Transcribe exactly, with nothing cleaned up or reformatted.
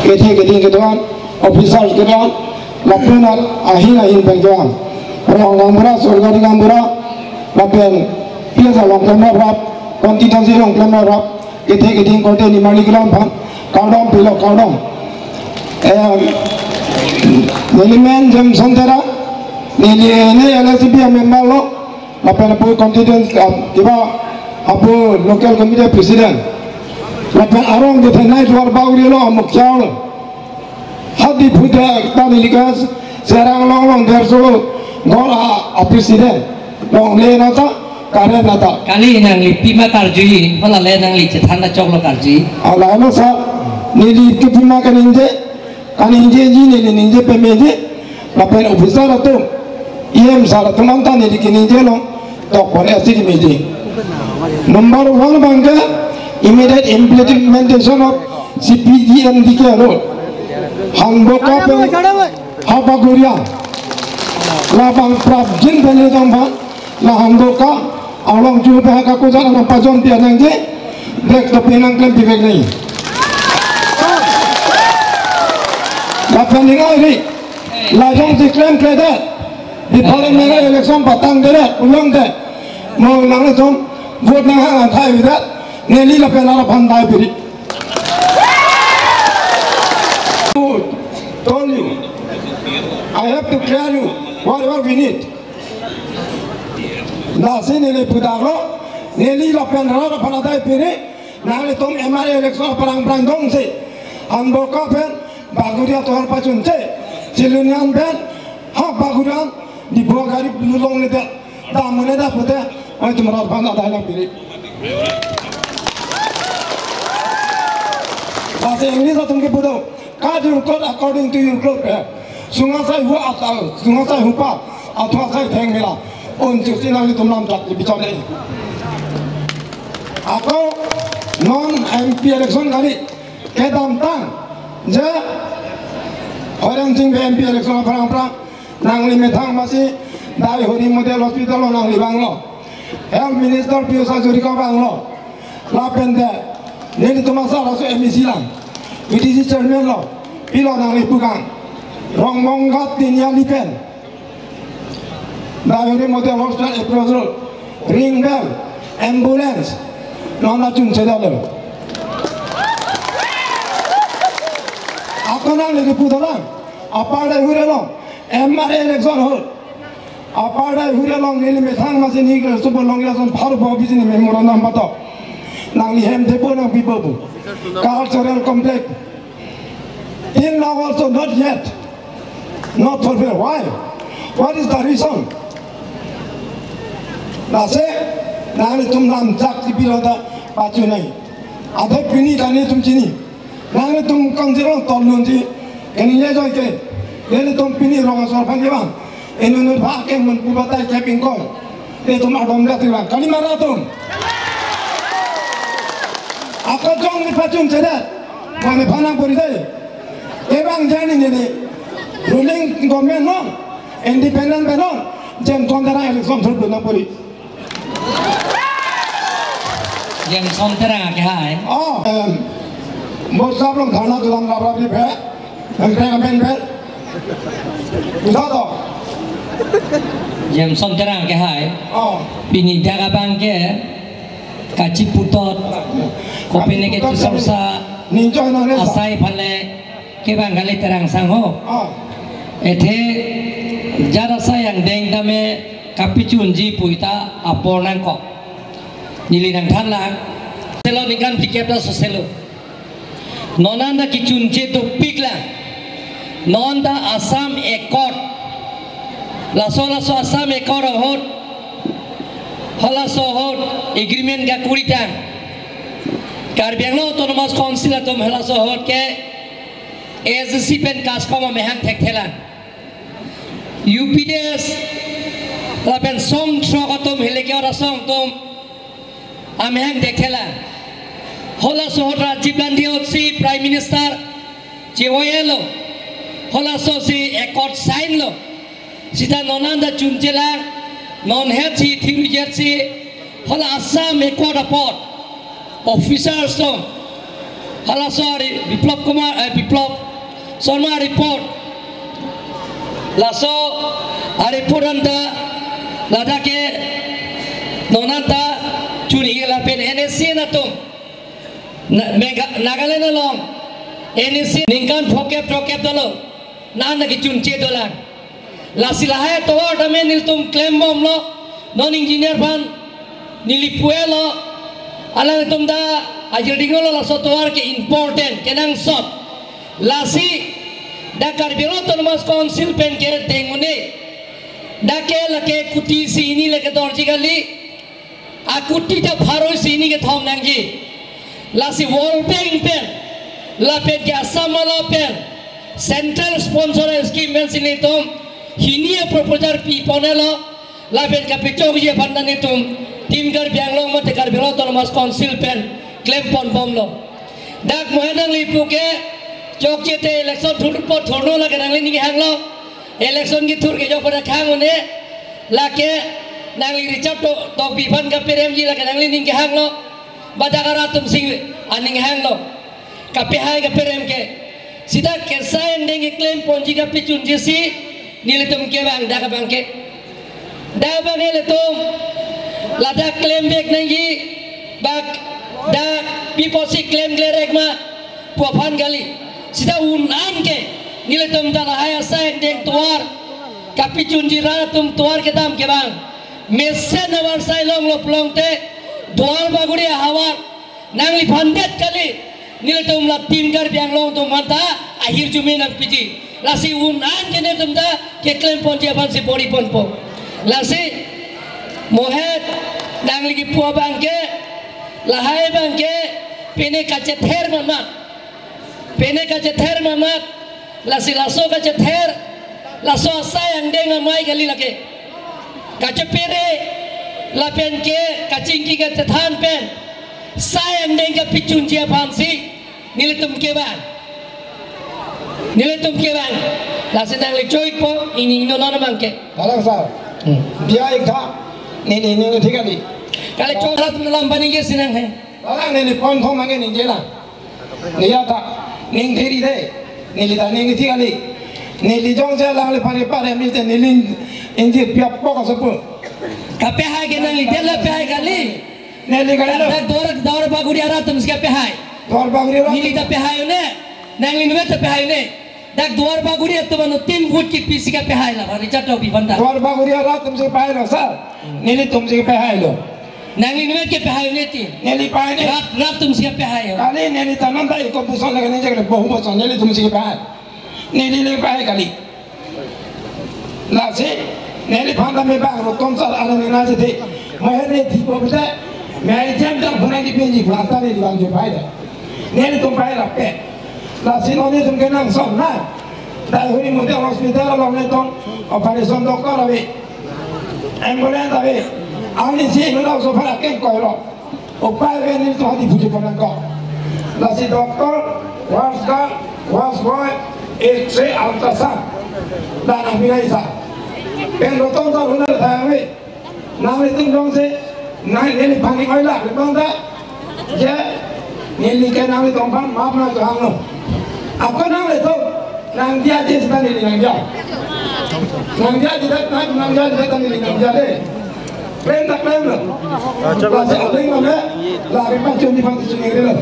Kethe keding kedo-an, officers kedo-an, lapen ahin ahin pen kedo-an. Rong gaonbura, sorkari gaonbura, lapen P S along klemrap, constituency along klemrap, kethe keding korte nimarli kedo-an aphan, kardom pilo kardom. Em, neli men Jameson Terang, neli ne L S P a member lo, lapen apo constituency, ah, kiba apo local committee president. Lapen arong kethenei duar bagri lo amukchar lo. Hadi phuda ta neli ke Serang along along derso ghor a, a president. Longle nata, kare nata. Kali nangli pima karjuji, hala le nangli chethan ta choklo karjuji. Ala lo sa, neli ke pima kaningje, kaningjeji neli ningje pameji, lapen officer atum, E M sir atum anta neli kaningje along, tok pon esi meeting. Number one abang ke immediate implementation of C P G M D K road. Hanboka pen ha Baguria. Labang prapjin pen le dam ban. La Hanboka along chu pe ha kakujan anam pajon pi anang je. Black to pinang klem pi vek nai. Lapen ning ai ri. Lajong si klemkledet. Di parliamentary election patangdedet, ulongdet. Mo nangtum vote nanghang an thai vidat. Neli lapen ara aphan dai piri. Told you. I have to clear you whatever we need. Lasi neli pudaklo, neli lapen ara aphan dai piri. Nanglitum M R A election parang parang dongsi, Hanboka pen Baguria tovar pachunche, Chilunyan pen ha Baguria di buah gari lulong nete, damune da pute, oi tum rat ban adai lang piri. Bahasa English atum kepu do, cut your coat according to your cloth, eh. Sungasai hu atal, sungasai hupa, athua sai theng mela, un chuk si nanglitum lam tak di bichar dei. Ako non M P election kali, kedamtang je Horen Sing M P election parang parang, nangli methang masi Daihori Model Hospital lo nangli vanglo. Health Minister Pijush Hazarika vanglo. Lapen te nelitum asar aso M A C lang, V D C chairman lo, pilo nangli pukang. Rongbonghat Tiniali pen Daihori Model Hospital approach road, ring bell, ambulance, non ta chunchedetlo. Ako nangli kepu dolang, Upper Daihori along M R A election ahut, Upper Daihori along neli methang masi ni ke supo long lason pharo po bisi ni memorandum patok. Nangli hem thepo nangpipo pu. Cultural complex. Till now also not yet. Not fulfilled. Why? What is the reason? Lasi, nanglitum lam jak si pilo ta pachunai. Adhe pini ta nelitum chini. Nanglitum kangzirong tol nunji. Keni ye joi ke. Nelitum pini rong asor aphan kevang. Inut inut bhag ke mun pu batai kepingkong. Nelitum adom ga tirang. Kali mara atum. Ako jong ni pachunchedet. Mane phanang pori dei. Kevang jani neli. Ruling government non, independent pen non, Jameson Terang election thurdu nang pori. Jameson Terang akehai. Oh, em, Bosap along dharna dodam raprap ri phe, em, phe, em, phe, phe. Udah to. Jameson Terang akehai. Oh. Pini dak abang ke kachiputot, kopine ke chisorsa, ninjo nang le asai phale, kevang kali Terang sangho. Ah. Ethe jara sayang deng tame kapichunji pu ta apor nangkok. Neli nangthan lang. Selo ningkan phlikep ta soselo. Non anta kechunche dopik lang. Non ta Assam Accord. Laso laso Assam Accord ahut. Halaso ahut agreement ga kuri tang. Karbi Anglong Autonomous Council atum halaso ahut ke A S D C pen KASCOM amahang thekthelang. U P D S lapen song throk atum hileke ora song atum amahang thekthelang. Halaso ahut Rajiv Gandhi ahut si Prime Minister chevoi-elo. Halaso si accord sign lo. Sita non anta chunchelang, non het si thiru jet si, hala Assam Accord apot officers atum, hala sorry, Biplab Kumar, eh, Biplab Sharma report. Laso a-report anta ladak ke non anta chun-ik lapen N S C N atum. Na-, Megha-, Nagaland along N S C N ningkan phokep throkkep dolo. Nana kechunche dolang. Lasi lahai atovar tame nelitum klembomlo. Non engineer aphan neli pu-elo. Alangtum ta ajir dinglo, laso atovar ke important, kenangsot. Lasi dak Karbi Anglong Autonomous Council pen ke dengune. Dak ke lake kuti isi hini le kedorji kali. Akuti ta pharo isi hini kethom nangji. Lasi World Bank pen, lapen ke Assam wala pen, central sponsor scheme pensi nelitum hini a-proposal piponlo, lapen kapachokji aphan ta nelitum Team Karbi Anglong mate Karbi Anglong Autonomous Council pen klemponbomlo. Dak mohe nangli pu ke chokche te election thurpo thurno lake nanglining kehanglo. Election kethur ke jok pada khang un-e, lake nangli Richard To-, Tokbi aphan kaperemji lake nanglining kehanglo. Ba dak arat atum si aning hanglo. Kapehai kaperem ke. Sita kesai angdeng keklemponji kapachunji si nelitum kevang dak abang ke. Dak abang ke nelitum ladak klem bek nangji, bak dak pi apotsi klemkle rek ma pu aphan kali. Sita un-an ke nelitum ta lahai asai angdeng tovar kapachunji rat atum tovar kedam kevang. Mesen havar sai longlo pulote Duarbagori ahavar nangliphan det kali. Nelitum la Team Karbi Anglong atum aphan ta ahirjume nangpiji. Lasi un-an ke nelitum ta keklemponji aphansi bor-iponpo. Lasi mohet nangli kipu abang ke, lahai abang ke, pine kachether mamat. Pine kachether mamat. Lasi laso kachether, laso asai angdeng amei kali lake. Kachepere lapen ke kachingki kachethan pen sai angdeng kapachunji aphansi nelitum kevang. Nelitum kevang. Lasi nangli choikpo, ingno non abang ke. Kalang sir. Hmm. Dia ek tha. Neli, neli thik kali. Kali chok rat lam pani ke sinang hai. Kalang neli pon thom angin ningjelang. Neli ta ning thiri de. Neli ta ning thiri kali. Neli jongsi alangliphan pare mite neli ingjir piap pok asopo. Kapehai ke nangli det la pehai kali. Neli kali lo. Dak Duar, Duarbagori arat atumsi kapehai. Duarbagori arat. Neli ta pehai un-e. Nanglinumet ta pehai un-e. Dak Duarbagori atum ano tin vote kepisi kapehai la, Richard Tokbi aphan ta. Duarbagori arat atumsi pehai lo, sir. Nelitumsi pehai lo. Nanglinumet kepehai un-e ti. Neli pehai un-e. Rat, rat atumsi pehai lo. Kali neli ta non ta iko puson lagi neli jagre bohu puson nelitumsi pehai. Neli le pehai kali. Lasi neliphan ta me bang rokom sar ana nina jete. Moher ne thipo bete. Me ai jam jam phunai di penji phunai ta neli bang je pehai de. Nelitum pehai lape. Lasi non nelitum kenangsot na. Dai huri mute hospital along nelitum operation doctor ave. Ambulance ave. Ani si nuna so phara keng koilo. Upai ave nelitum hadi puji konang ko. Lasi doctor, wash girl, wash boy, X-ray, ultrasound. Dan apinai sa. Pen rotom ta huna thang ave. Nanglitum jongsi, nang neliphan ning oilak, lepang ta. Je, neli ke nanglitum aphan map nangkehang lo. Ako nanglitum, nangdiya je sita neli nangdiya. Nangdiya je sita, nang, nangdiya je sita neli nangdiya de. Klem ta klem lo. Lasi aling lo me, lari pachun di pachun di lo.